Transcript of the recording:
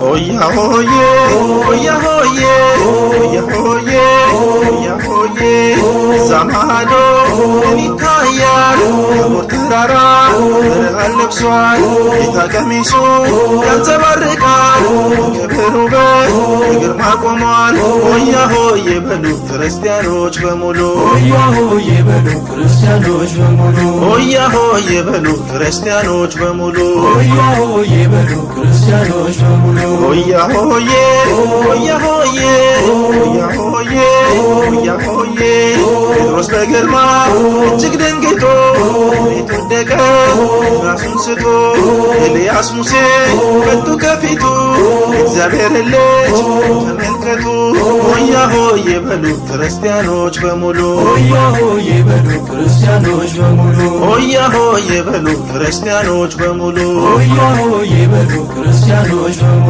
ሆያ ሆዬ ሆያ ሆዬ ሆያ ሆዬ ሆያ ሆዬ፣ እዛ ማዶ ምን ይታያል? ታቦር ተራራ ብርሃን ለብሷል። ጌታ ቀሚሱ ያንጸባርቃል። ክብር ውበት በግርማ ቆሟል። ሆያ ሆዬ በሉ ክርስቲያኖች በሙሉ። ሆያ ሆዬ በሉ ክርስቲያኖች በሙሉ። ሆያ ሆዬ በሉ ክርስቲያኖች በሙሉ። ሆያ ሆዬ በሉ ክርስቲያኖች በሙሉ። ሆያ ሆዬ ሆያ ሆዬ ሆያ ሆዬ ሆያ ሆዬ፣ ጴጥሮስ በግርማ እጅግ ደንግጦ መሬት ወደቀ ራሱን ስቶ። ኤልያስ ሙሴ መጡ ከፊቱ፣ እግዚአብሔር ልጅ ተመልከቱ። ሆያ ሆዬ በሉ ክርስቲያኖች በሙሉ። ሆያ ሆዬ በሉ ክርስቲያኖች በሙሉ። ሆያ ሆዬ በሉ ክርስቲያኖች በሙሉ። ሆያ ሆዬ በሉ ክርስቲያኖች በሙሉ።